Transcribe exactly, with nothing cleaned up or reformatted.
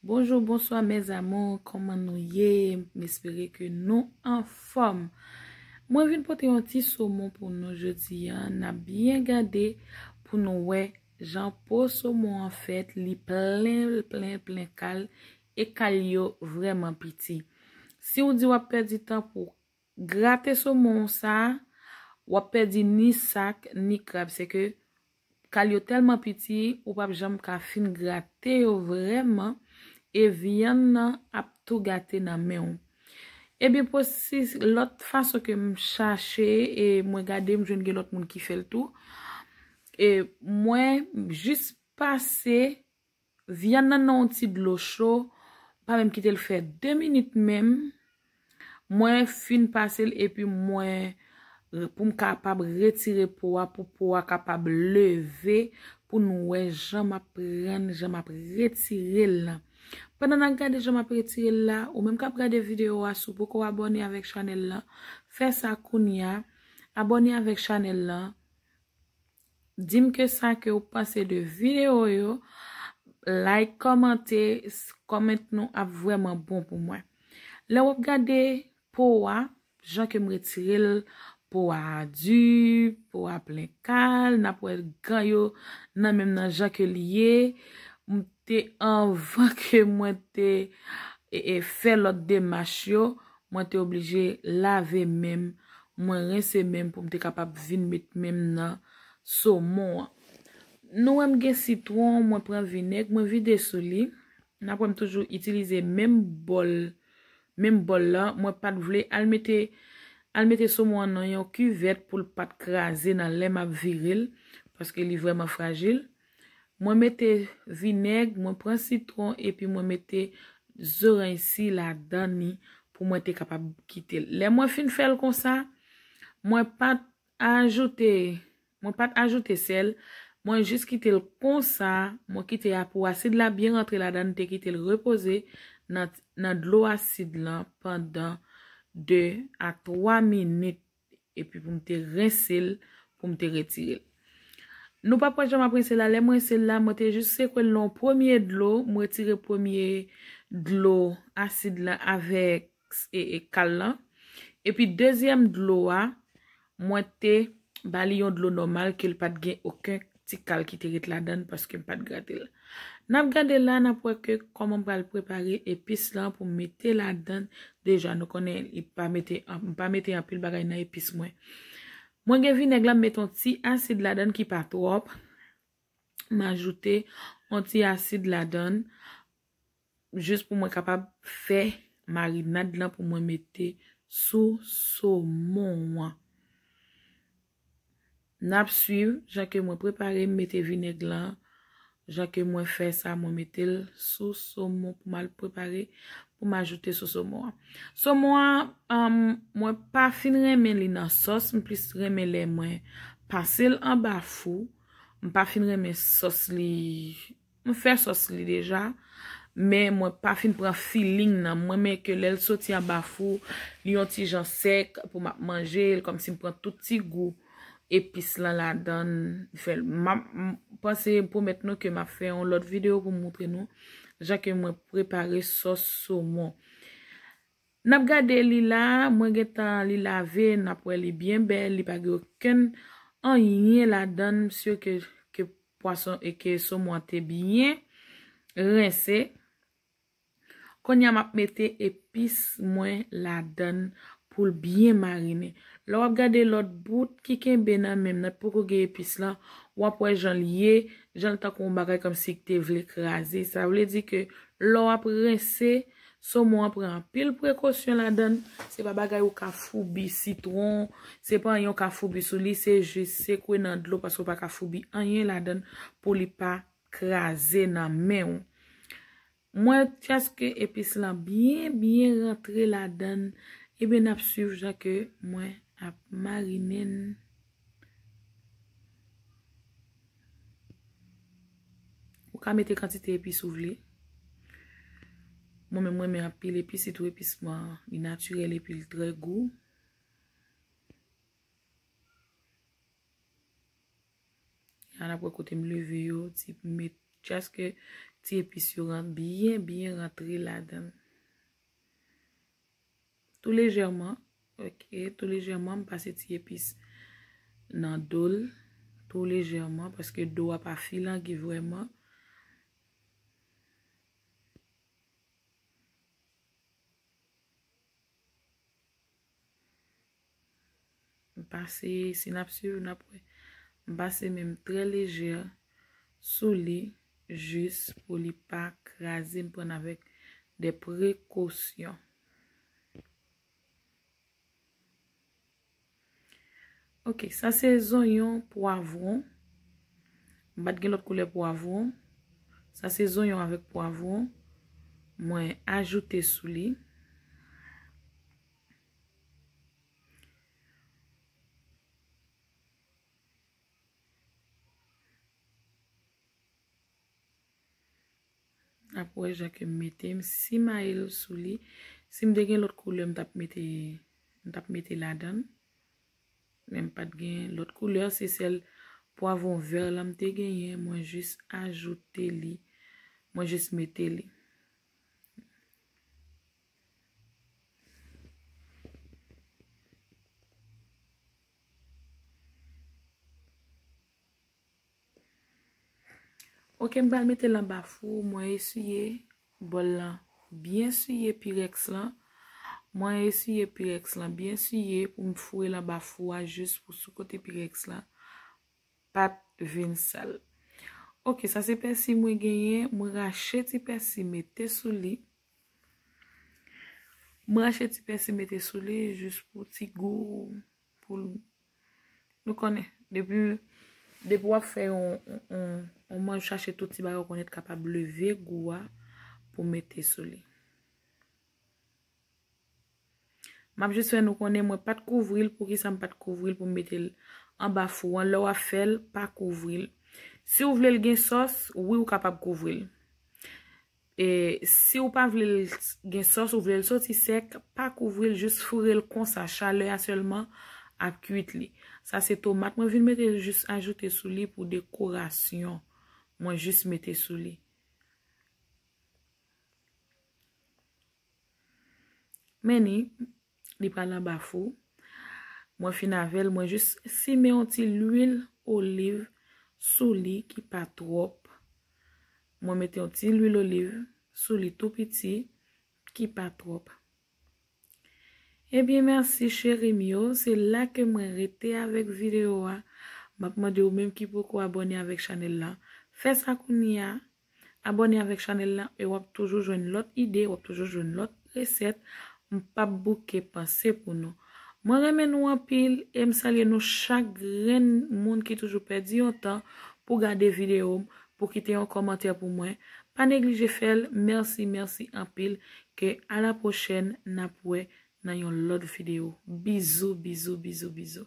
Bonjou, bonswa mes amours, kòman nou ye? M espere ke nou anfòm. Mwen vin pote yon ti somon pou nou jodi a. N ap byen gade pou nou wè jan po somon an fèt, li plen, plen, plen kal, e kal yo vrèman piti. Si w di w ap pèdi tan pou grate somon sa, w ap pèdi ni sak, ni krab. Se ke kal yo tèlman piti, ou p ap janm ka fin grate yo vrèman, e vyann nan ap tou gate nan men w. Ebyen, pwosesis, lòt fason ke m chache, e mwen gade, m jwenn gen lòt moun ki fè l tou. E mwen jis pase vyann nan nan yon ti dlo cho, pa menm kite l fè de minit menm. Mwen fin pase l epi mwen, pou m kapab retire po a, pou po a kapab leve, pou nou wè jan m ap pran, jan m ap retire l lan. Pandan n ap gade jan m ap retire l la, ou menm k ap gade videyo a, si w poko abòne avèk chanèl lan, fè sa kounye a, abòne avèk chanèl lan, di m ke sa ke w panse de videyo yo, like, kòmante, s- comment nou ap vrèman bon pou mwen. Lè w ap gade po a, jan ke m retire l, po a di, po a plen kal, n ap wè gan yo nan men m nan jan ke li ye. M te, anvan ke mwen te e, e, fè lòt demach yo, mwen te oblije lave men m, mwen rense men m pou m te kapab vin met men m nan somon an. Nou wè m gen sitwon, mwen pran vinèg, mwen vide sou li. N ap wè m toujou itilize menm bòl, menm bòl la. Mwen pa t vle al mete, al mete somon an nan yon kivèt pou l pa t kraze nan lè m ap vire l, paske li vrèman frajil. Mwen mete vinèg, mwen pran sitwon, epi mwen mete zoranj si ladan li pou mwen te kapab kite l. Lè mwen fin fè l konsa, mwen pa t ajoute, mwen pa t ajoute sèl, mwen jis kite l konsa, mwen kite a pou asid la byen rantre ladan, m te kite l repoze nan, nan dlo asid lan pandan de a twa minit, epi pou m te rense l, pou m te retire l. Nou p ap wè jan m ap rense l la, lè m rense l la, mwen te jis sekwe l nan yon premye dlo, m retire premye dlo asid lan avèk e, e kal lan. Epi dezyèm dlo a, mwen te ba li yon dlo nòmal ke l pa t gen okenn ti kal ki te ret ladan l paske m pa t grate l. N ap gade la, n ap wè ke kòman m pral prepare epis lan pou m mete ladan. Deja, nou konnen li pa mete, m pa mete anpil bagay nan epis mwen. Mwen gen vinèg la, m mete yon ti asid ladan ki pa twòp. M ajoute yon ti asid ladan jis pou mwen kapab fè marinad lan pou mwen mete sou somon an. N ap swiv jan ke mwen prepare, m mete vinèg lan, jan ke mwen fè sa, mwen mete l sou somon pou m al prepare, pou m ajoute sou somon an. Somon an, um, mwen pa fin renmen li nan sòs, m plis renmen lè mwen pase l anba fou. M pa fin renmen sòs li, m fè sòs li deja, men mwen pa fin pran feeling nan. Mwen renmen ke lè l soti anba fou, li yon ti jan sèk pou m ap manje l, kòmsi m pran tout ti gou epis lan ladan l. M fè l, m ap, m panse, m pwomèt nou ke m ap fè yon lòt videyo pou m montre nou jan ke mwen prepare sòs somon. N ap gade li la, mwen gentan li lave, n ap wè li byen bèl, li pa gen okenn anyen ladan l, m si ke, ke pwason e ke somon an te byen rense. Kounye a m ap mete epis mwen ladan l pou l byen marinen. Lè w ap gade lòt bout ki kenbe nan men m nan, poko gen epis lan, w ap wè jan l ye, jan l tankou yon bagay kòmsi ki te vle kraze. Sa vle di ke lè w ap rense, somon an pran anpil prekosyon ladan l. Se pa bagay ou ka foubi sitwon, se pa anyen ou ka foubi sou li, se jis sekwe nan dlo paske w pa ka foubi anyen ladan l pou li pa kraze nan men w. Mwen chaske epis lan byen, byen rantre ladan l, ebyen n ap swiv jan ke mwen ap marinen l. Ou ka mete kantite epis ou vle. Mwen menm, mwen renmen anpil epis, sitou epis mwen, li natirèl epi li trè gou. An ap wè kote m leve yo, ti m met chaske ti epis yo ran-, byen, byen rantre ladan l. Tou lejèman, ok, tou lejèman, m pase ti epis nan do l, tou lejèman, paske do a pa filangi vrèman. M pase, si n ap swiv, n ap wè. M pase men m trè lejè sou li, jis pou li pa kraze, m pran avèk de prekosyon. Ok, sa se zonyon pwavwon. M pa t gen lòt koulè pwavwon. Sa se zonyon avèk pwavwon. Mwen ajoute sou li. Ap wè jan ke m mete, m simaye l sou li. Si m te gen lòt koulè, m t ap mete, m t ap mete ladan l. Men m pa t gen lòt koulè, se sèl pwavwon vè la m te genyen, mwen jis ajoute li. Mwen jis mete li. Ok, m pral mete l anba fou, mwen esiye bòl lan byen siye pirèks lan. Mwen esiye pirèks lan byen siye pou m foure l anba fou a jis pou sou kote pirèks lan pa t vin sal. Ok, sa se pèsi mwen genyen, mwen rache ti pèsi mete sou li. Mwen rache ti pèsi mete sou li jis pou ti gou, pou l, nou konnen, depi, depi w ap fè yon, yon, yon, yon manj, chache tout ti bagay ou konnen t kapab leve gou a pou mete sou li. M ap jis fè nou konnen mwen pa t kouvri l. Poukisa m pa t kouvri l pou m mete l anba fou an? Lè w ap fè l, pa kouvri l. Si w vle l gen sòs, wi, ou kapab kouvri l. E si w pa vle l gen sòs, ou vle l soti sèk, pa kouvri l, jis foure l konsa, chalè a sèlman ap kuit li. Sa se tomat mwen vin mete, jis ajoute sou li pou dekorasyon. Mwen jis mete sou li. Men ni, li pral anba fou. Mwen fin avè l, mwen jis simen yon ti lwil oliv sou li ki pa twòp. Mwen mete yon ti lwil oliv sou li tou piti ki pa twòp. Ebyen, mèsi cheri m yo, se la ke mwen rete avèk videyo a. M ap mande ou menm ki poko abòne avèk chanèl la, fè sa kounye a. Abòne avèk chanèl la e w ap toujou jwenn lòt ide, w ap toujou jwenn lòt resèt. M p ap bouke panse pou nou. Mwen renmen nou anpil e m salye nou chak grenn moun ki toujou pèdi yon tan pou gade videyo m, pou kite yon kòmantè pou mwen. Pa neglije fè l. Mèsi, mèsi anpil. Ke a la pwochèn, n ap wè nan yon lòt videyo. Bizou, bizou, bizou, bizou.